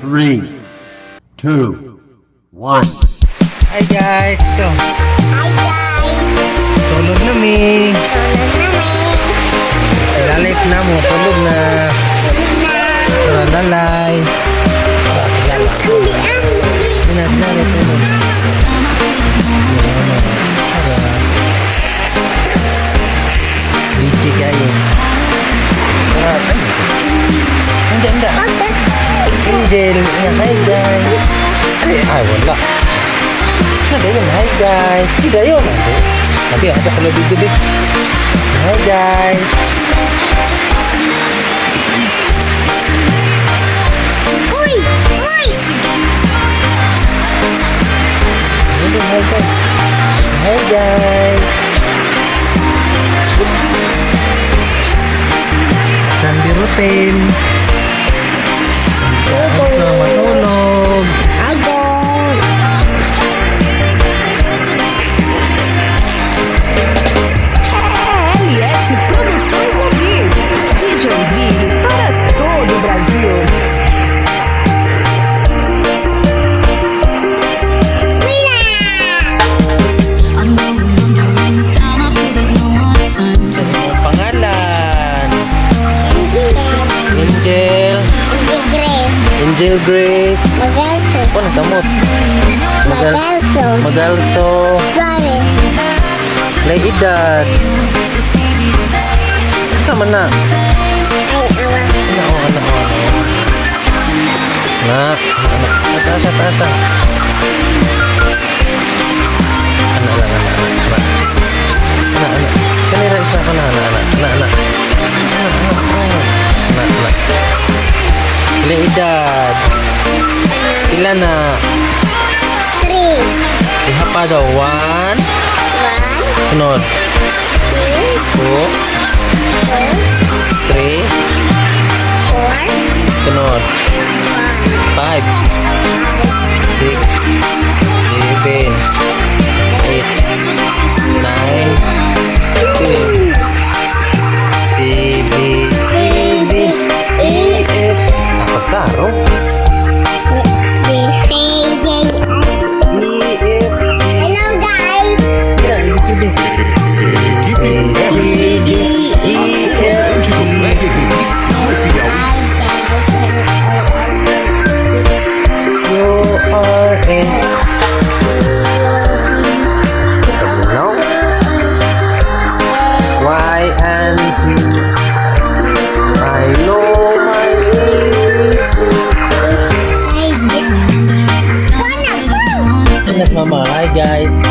Three, two, one. Hi guys! So, Hi guys! Tulog na mi. Tulog na mi. Ilalip na mo, tulog na. Tulog na. Sura lalay. Ah, sige lang. Hindi ah. Hindi na, sila tulog. Tara. Busy kayo. Tara, ay, hindi, hindi. Angel, hi guys. Ay, ay, wala. Ano yun? Hi guys. Hindi yun. Sabi, ako sa video, big. Hi guys. Uy! Uy! Ano hi guys. Hi guys. Sandy routine. Gusto matulog. Hi guys! LS Produções no Beat. De Joinville para todo o Brasil. Ang pangalan? Angel. Angel Grace. Angel Grace. Magalso. Ano kamot? Magal Magalso. Magalso. Suarez. Lay edad. Sama na. Ay, awa. Ano, oh, ano, oh, ano. Na, ano, asa, asa, asa. Ano, ano, ano, ano, ano. Ano, ano. Kanira isa ko na, ano, ano, ano, ano. Ano, ano, ano. Ano, ano. Lay edad. Pila na? 3. Duha pa daw. One. 1. Sunod. 2. 2. 4. 3. 4. Sunod. 5. 5. 6. 7. 8. 9. 10. A, B, C, D, E, F. Ah, pagkaro. B, C, D, E, F, Hello guys! G, A, B, C, D. Equipe A, LS C, D, Remix, E, a F, comandante do Reggae Remix do Piauí. Q, R, S. No. Y and Z. I know my ABC. Ay, Anak mama, hi guys.